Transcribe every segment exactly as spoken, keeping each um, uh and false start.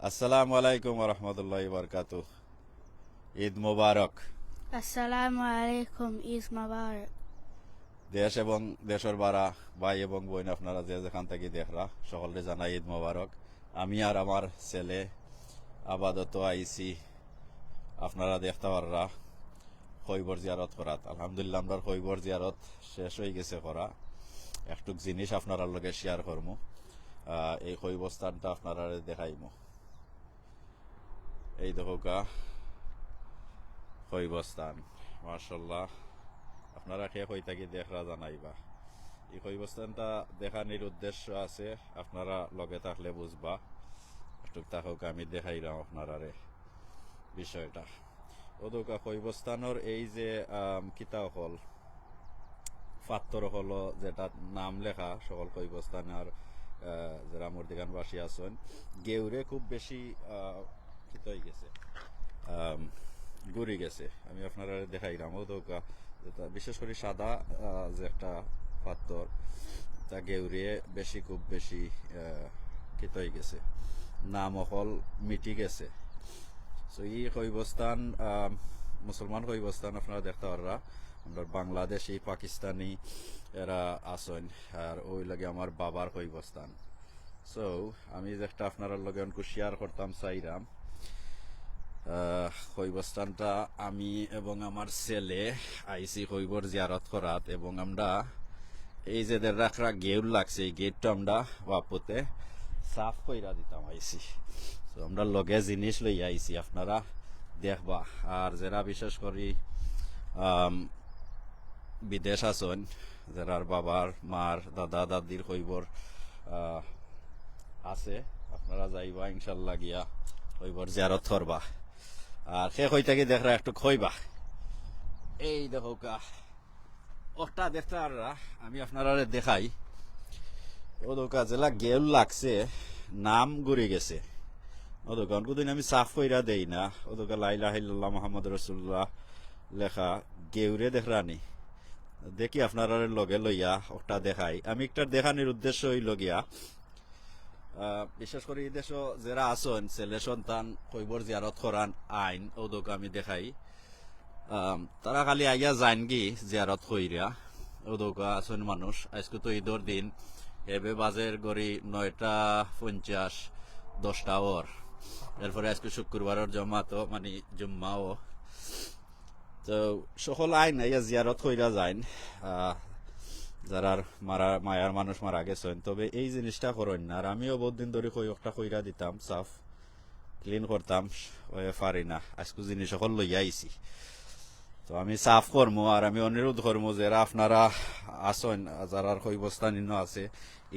আসসালামু আলাইকুম ওয়া রাহমাতুল্লাহি ওয়া বারাকাতুহু। ঈদ মোবারক। আসসালামু আলাইকুম, ঈদ মোবারক। দেশ এবং দেশর বারা ভাই এবং বইন, আপনারা যে যেখান থাকি দেখরা, সকলরে জানাই ঈদ মোবারক। আমি আর আমার ছেলে আপাতত আইছি, আপনারা দেখতা পাররা, খৈবর জিয়ারত করাত। আলহামদুলিল্লাহ, আমরার খৈবর জিয়ারত শেষ অইগেছে করা। একটুক জিনিস আপনারার লগে share করমু। আহ, এই খৈবস্থানটা আপনারারে দেখাইমু। এই দেখউক্কা খৈবস্থান, মাশাআল্লাহ। আপনারা কে কই থাকি দেখরা জানাইবা। এই খৈবস্থানটা দেখানির উদ্দেশ্য আছে, আপনারা লগে থাকলে বুঝবা। একটুক থাকউক্কা, আমি দেখাইরাম আপনারারে বিষয়টা। অউ দেখউক্কা খৈবস্থানর এই যে, আম, কিতা অকল, ফাত্তর অকল যেটা নাম লেখা, সকল খৈবস্থান আর, আহ, যেরা মুর্দিখানবাসী আছইন, গেউরে খুব বেশি, আহ, কিতা অইগেছে, আম, গুরি গেছে। আমি আপনারারে দেখাইরাম, অউ দেখউক্কা, যেটা বিশেষ করি সাদা, আহ, যে একটা ফাত্তর, তা গেউরে বেশি, খুব বেশি, আহ, কিতা অইগেছে, নাম অকল মিটি গেছে। So, ই খৈবস্থান, আহ, মুসলমান খৈবস্থান আপনারা দেখতা পাররা। আমরার বাংলাদেশি, পাকিস্তানি এরা আছইন। আর অউ লাগি আমার বাবার খৈবস্থান। So, আমি যে একটা আপনারার লগে অনকু share করতাম চাইরাম। আহ, খৈবস্থানটা আমি এবং আমার ছেলে আইছি খৈবর জিয়ারত করাত, এবং আমরা এই যে দের রাখরা গেউর লাগছে, এই গেটটা আমরা বাপুতে সাফ কইরা দিতাম আইছি। So, আমরা লগে জিনিস লইয়া আইছি, আপনারা দেখবা। আর যেরা বিশেষ করি, আম, বিদেশ আছইন, যেরার বাবার, মার, দাদা, দাদির খৈবর, আহ, আছে, আপনারা যাইবা ইনশাল্লাহ গিয়া খৈবর জিয়ারত করবা। আর কে কই থাকি দেখরা একটু কইবা। এই দেখউক্কা, অটা দেখতা পাররা, আমি আপনারারে দেখাই। অউ দেখউক্কা যেলা গেউর লাগছে, নাম গুরি গেছে। অউ দেখউক্কা, অনকু দিন আমি সাফ কইরা দেই না। অউ দেখউক্কা লা ইলাহা ইল্লাল্লাহ মুহাম্মাদুর রাসূলুল্লাহ লেখা, গেউরে দেখরানি। দেখি আপনারারে লগে লইয়া অটা দেখাই। আমি একটা দেখানির উদ্দেশ্য অইলো গিয়া, আহ, বিশেষ করি ই দেশো যেরা আছইন, ছেলে সন্তান খৈবর জিয়ারত করান আইন, অউ দেখউক্কা আমি দেখাই। আম, তারা খালি আইয়া যাইনগি জিয়ারত কইরা। অউ দেখউক্কা আছইন মানুষ, আইজকু তো ঈদর দিন, এবে বাজের ঘড়ি নয়টা পঞ্চাশ, দশটা অর। এরপরে আইজকু শুক্রবারর জমা তো, মানে জুম্মাও। তো সকল আইন আইয়া জিয়ারত কইরা যাইন, আহ, যেরার মারা, মায়ার মানুষ মারা গেছইন। তবে এই জিনিসটা করইন না। আর আমিও বউত দিন ধরি কই, অটা কইরা দিতাম সাফ, clean করতাম, অউ পারি না। আইজকু জিনিস সকল লইয়া আইছি। তো আমি সাফ করমু, আর আমি অনুরোধ করমু যেরা আপনারা আছইন, যেরার খৈবস্থান ইনো আছে,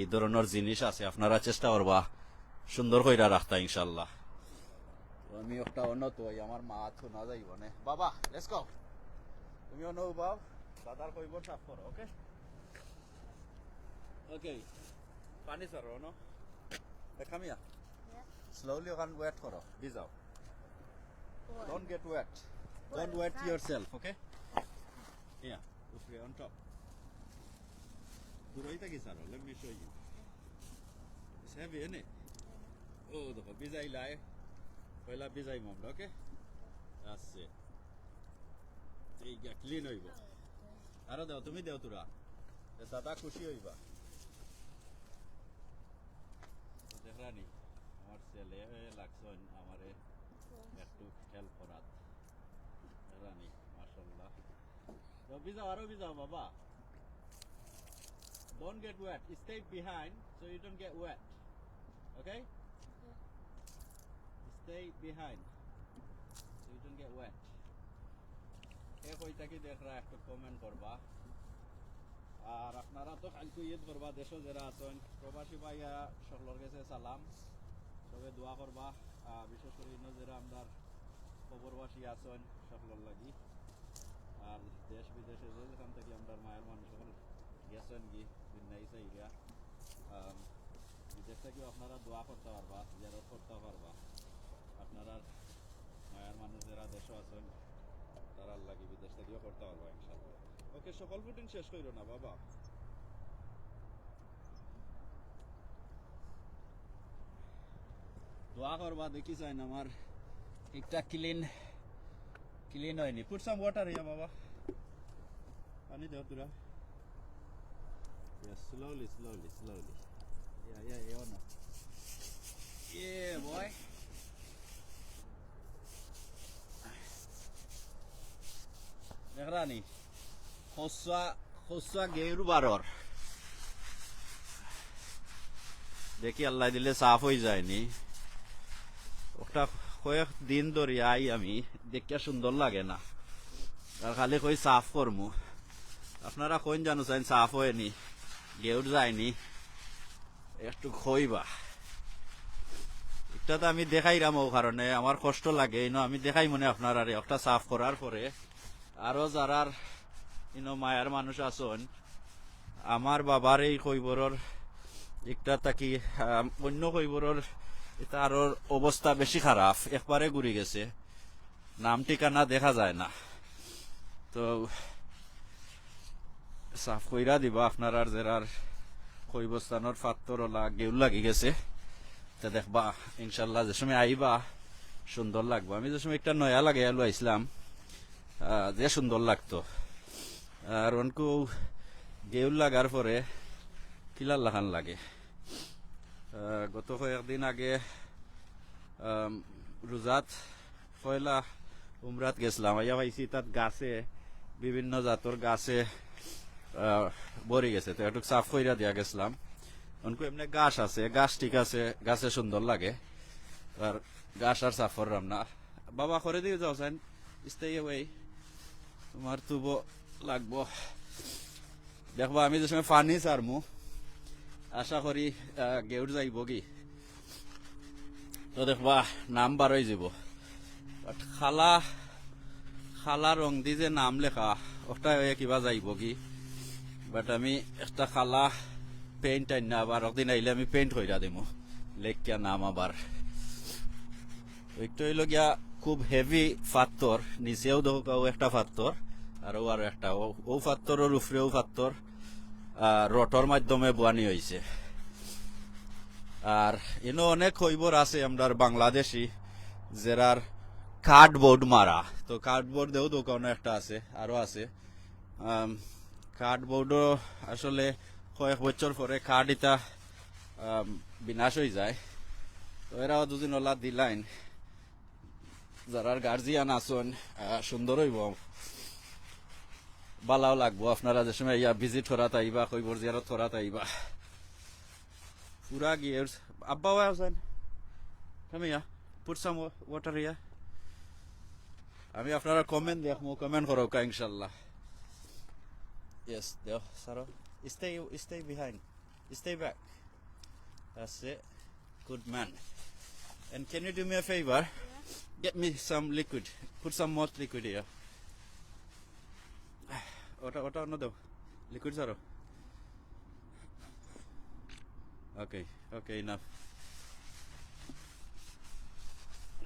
ই ধরনর জিনিস আছে, আপনারা চেষ্টা করবা সুন্দর কইরা রাখতা ইনশাল্লাহ। তো আমি একটা অন্য তো ওই আমার মা তো না যাইব নে। বাবা, let's go। তুমি অন্য বাবা, দাদার খৈবর সাফ করো, okay? Okay। পানি ছাড়ো, no? Come here। Slowly ওখান wet করো, ভিজাও। Don't get wet। Don't wet yourself, okay? Here, উপরে, on top। দূরই থাকি ছাড়ো, let me show you। It's heavy, isn't it? ও দেখো, ভিজাইলাই। পয়লা ভিজাইমু আমরা, okay? That's it। এইগা clean অইব। আরো দেও, তুমি দেও তোরা। এ দাদা খুশি অইবা। তো দেখরানি, আমার ছেলে লাগছইন আমারে একটু help করাত। দেখরানি, মাশাআল্লাহ। তো ভিজাও, আরো ভিজাও বাবা। Don't get wet. Stay behind so you don't get wet. Okay? Stay behind so you don't get wet. কে কই থাকি দেখরা একটু comment করবা। আর আপনারা তো কাইলকু ঈদ করবা, দেশো যেরা আছইন, প্রবাসী ভাইয়া সকলর গেছে সালাম। সবে দোয়া করবা, আহ, বিশেষ করি ইনো যেরা আমরার কবরবাসী আছইন সকলর লাগি। আর দেশ বিদেশে যে যেখান থাকি আমরার মায়ার মানুষ সকল গেছইনগি, দুনিয়া ছাড়িয়া। আম, বিদেশ থাকিও আপনারা দোয়া করতা পারবা, জিয়ারত করতা পারবা। আপনারার মায়ার মানুষ যেরা দেশো আছইন, তারার লাগি বিদেশ থাকিও করতা পারবা ইনশাআল্লাহ। Okay, সকল পুটিন শেষ কইরো না বাবা। দোয়া করবা, দেখি চাইন আমার একটা ক্লিন, ক্লিন অয়নি। Put some water here, বাবা। পানি দেও তোরা। Yeah, slowly, slowly, slowly. Yeah, yeah, yeah, no. Yeah, boy. দেখরানি, খসা, খসা গেউর বারর। দেখি আল্লায় দিলে সাফ অইযায়নি। ওটা কয়েক দিন ধরি আই আমি, দেখিয়া সুন্দর লাগে না। আর খালি কই সাফ করমু। আপনারা কইন জানো চাইন সাফ অয়নি, গেউর যায়নি। একটু কইবা। ইটা তো আমি দেখাইরাম, ও কারণে আমার কষ্ট লাগে। ইনো আমি দেখাইমুনে আপনারারে, ওটা সাফ করার পরে আরো যারার ইনো মায়ার মানুষ আছইন, আমার বাবার এই কইবরর একটা থাকি, আম, অন্য কইবরর ইতার অবস্থা বেশি খারাপ, একবারে ঘুরি গেছে, নাম ঠিকানা দেখা যায় না। তো সাফ কইরা দিবা আপনারার যেরার কইবস্থানর ফাত্তর ওলা গেউর লাগি গেছে। তা দেখবা ইনশাল্লাহ যে সময় আইবা সুন্দর লাগবো। আমি যে সময় একটা নয়া লাগাইয়া লইছিলাম, আহ, যে সুন্দর লাগতো। আর অনকু গেউর লাগার পরে কিলার লাখান লাগে। আহ, গত কয়েকদিন আগে, আম, রোজাত পয়লা উমরাত গেছিলাম, আইয়া পাইছি তাত গাছে, বিভিন্ন জাতর গাছে, আহ, ভরি গেছে। তো একটু সাফ কইরা দিয়া গেছিলাম। অনকু এমনে ঘাস আছে, ঘাস ঠিক আছে, গাছে সুন্দর লাগে, আর ঘাস আর সাফ করলাম না। বাবা, করে দিয়ে যাও সাইন, stay away, তোমার তুবো লাগবো। দেখবা, আমি যে সময় পানি ছাড়মু, আশা করি, আহ, গেউর যাইবো কি। তো দেখবা, নাম বার অই যাইবো। But কালা, কালা রং দি যে নাম লেখা, ওটা অইয়া কিবা যাইবো কি। But আমি একটা কালা paint আইন না, আবার একদিন আইলে আমি paint কইরা দিমু, লেখিয়া নাম আবার। একটা অইলো গিয়া খুব heavy ফাত্তর, নিচেও দেখো একটা ফাত্তর, আর ও আরো একটা, ও, ও ফাত্তরর উপরেও ফাত্তর, আহ, রটর মাধ্যমে বুয়ানি অইছে। আর ইনো অনেক কইবর আছে আমরার বাংলাদেশি, যেরার cardboard মারা। তো cardboard দেও দোকানো একটা আছে, আরো আছে। আম, cardboardও আসলে কয়েক বছর পরে card ইতা, আম, বিনাশ অই যায়। তো এরাও দুদিন ওলা দিলাইন। যারার guardian আছইন, আহ, সুন্দর অইবো, ভালাও লাগবো। আপনারা যে সময় ইয়া visit করাত আইবা, কইবর জিয়ারত করাত আইবা, পুরা গিয়ে আব্বা ওয়া Hossain, come here, put some wa-, water here. আমি আপনারা comment দেখমু, comment করউক্কা ইনশাল্লাহ। Yes, দেও, সারো। Stay, stay behind. Stay back. That's it. Good man. And can you do me a favor? Get me some liquid. Put some more liquid here. ওটা, ওটা অন্য দাও। Liquid ছাড়ো। Okay, okay, enough.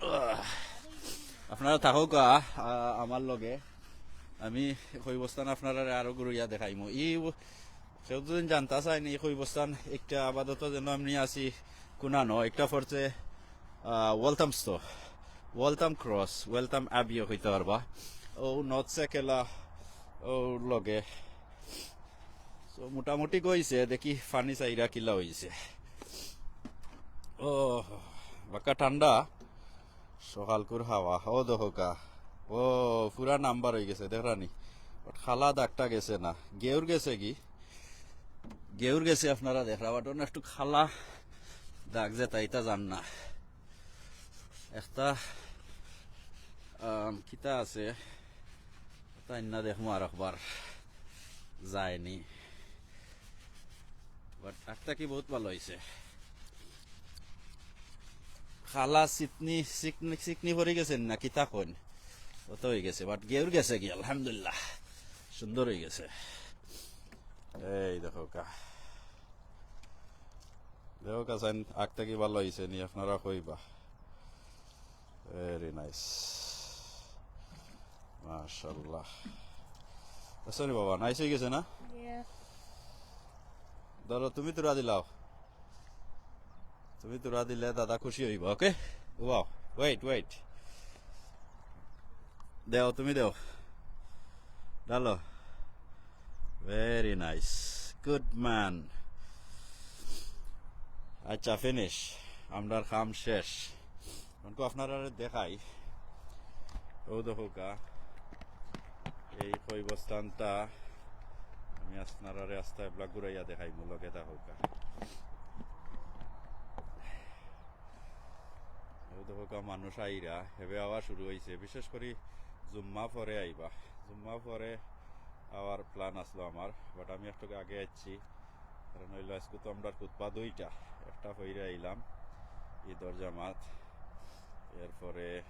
আহ, আপনারা থাকউক্কা, আহ, আমার লগে। আমি কইবস্থান আপনারারে আরো ঘুরাইয়া দেখাইমু। ই কেউ যদি জানতা চাইন, ই কইবস্থান একটা আপাতত যেন আমি আছি কুনানো, একটা পড়ছে, আহ, Walthamstow, Waltham Cross, Waltham Abbey কইতা পারবা। ও North Sekella, ও লগে। So, মোটামুটি কইছে, দেখি পানি চাইরা কিলা অইছে। ও, বাক্কা ঠান্ডা। সকালকুর হাওয়া, ও দেখউক্কা। ও, পুরা নাম্বার অই গেছে, দেখরানি। But কালা দাগটা গেছে না। গেউর গেছে কি? গেউর গেছে আপনারা দেখরা, but অনো একটু কালা দাগ যেতা, ইতা যার না। একটা, আম, কিতা আছে? তাই না দেখমু আর একবার। যায়নি। But আগ থাকি বহুত ভালা অইছে। কালা চিকনি, চিকনি, চিকনি পড়ি গেছে না, কিতা কইন? অতা অই গেছে, but গেউর গেছে কি, আলহামদুলিল্লাহ। সুন্দর অই গেছে। এই দেখউক্কা। দেখউক্কা চাইন, আগ থাকি ভালা অইছে নি, আপনারা কইবা। Very nice. মাশাআল্লাহ। আচ্ছা রে বাবা, nice অই গেছে না? Yeah. ধরো, তুমি তুরা দিলাও। তুমি তুরা দিলে দাদা খুশি অইবা, ওকে? Wow, wait, wait. দেও, তুমি দেও। ডালো। Very nice. Good man. আচ্ছা, ফিনিশ। আমরার কাম শেষ। অনকু আপনারারে দেখাই। অউ দেখউক্কা, এই কবরস্থানটা আমি আপনারারে আস্তা এবলা ঘুরাইয়া দেখাইমু, লগে থাকউক্কা। অউ দেখউক্কা মানুষ আইরা, এবে আওয়া শুরু অইছে। বিশেষ করি জুম্মা পরে আইবা, জুম্মা পরে আওয়ার প্ল্যান আছলো আমার, but আমি একটু আগে আইছি। কারণ অইলো, আইজকু তো আমরার খুতবা দুইটা, একটা পইরা আইলাম ঈদর জামাত, এরপরে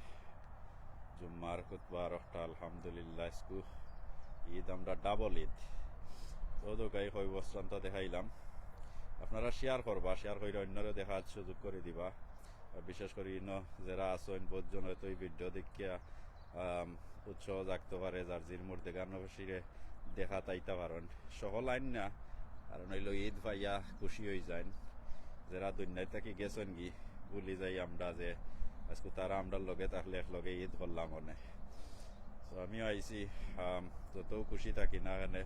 জুম্মার খুতবা আর একটা, আলহামদুলিল্লাহ, আইজকু ঈদ, আমরার ডাবল ঈদ। তো অউ দেখউক্কা, এই কবরস্থানটা দেখাইলাম। আপনারা শেয়ার করবা, শেয়ার কইরা অইন্যরে দেখার সুযোগ করি দিবা। আর বিশেষ করি ইনো যেরা আছইন, বউতজন অয়তো এই ভিডিও দেখিয়া আম, উৎসাহ জাগতো পারে, যার জির মুর্দেগানবাসীরে দেখাত আইতা পারইন। সকল আইন না, কারণ অইলো ঈদ পাইয়া খুশি অইযাইন। যেরা দুনিয়া থাকি গেছইনগি, ভুলি যাই আমরা যে আইজকু তারা আমরার লগে থাকলে একলগে ঈদ করলাম অনে। তো আমিও আইছি, আম, যতউ খুশি থাকি না কেনে,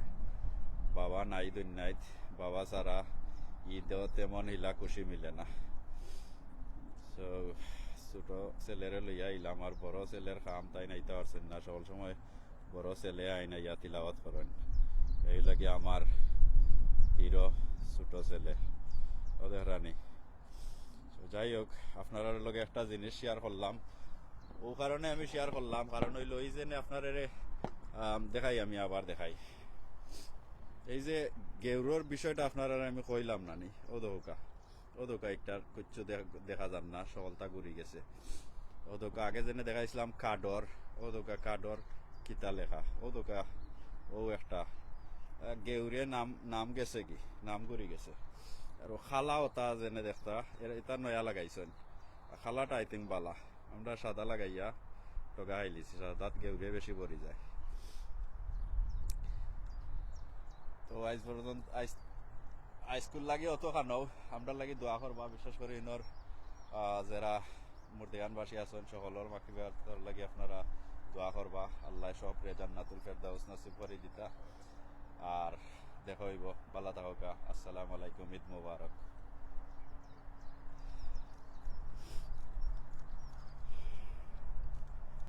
বাবা নাই দুনিয়াত, বাবা ছাড়া ঈদও তেমন ইলা খুশি মিলে না। So, ছোট ছেলেরে লইয়া আইলাম, আর বড় ছেলের কাম তাইন আইতা পারছইন না, সকল সময় বড় ছেলে আইন আইয়া তিলাওয়াত করইন। এই লাগি আমার হিরো ছোট ছেলে। অউ দেখরানি। So, যাই হোক, আপনারার লগে একটা জিনিস শেয়ার করলাম, অউ কারণে আমি শেয়ার করলাম, কারণ অইলো এই যে নে আপনারারে, আম, দেখাই, আমি আবার দেখাই। এই যে গেউরর বিষয়টা আপনারারে আমি কইলাম না নি, অউ দেখউক্কা। অউ দেখউক্কা, একটার কিচ্ছু দেখ-, দেখা যার না, সকলতা ঘুরি গেছে। অউ দেখউক্কা, আগে যেনে দেখাইছলাম কাঠর, অউ দেখউক্কা কাঠর কিতা লেখা, অউ দেখউক্কা, অউ একটা, আহ, গেউরে নাম, নাম গেছেগি, নাম ঘুরি গেছে। আর অউ কালা অতা যেনে দেখতা, এর-, ইতা নয়া লাগাইছইন। কালাটা I think বালা। আমরা সাদা লাগাইয়া টগা খাইলিছি, সাদাত গেউরে বেশি ভরি যায়। তো আইজ পর্যন্ত, আইজ, আইজকুর লাগি অতখানউ, আমরার লাগি দোয়া করবা, বিশেষ করি ইনোর, আহ, যেরা মুর্দেগানবাসী আছইন, সকলর মাগফিরাতর লাগি আপনারা দোয়া করবা। আল্লায় সবরে জান্নাতুল ফেরদাউস নসিব করি দিতা। আর দেখা অইবো, বালা থাকউক্কা। আসসালামু আলাইকুম, ঈদ মোবারক।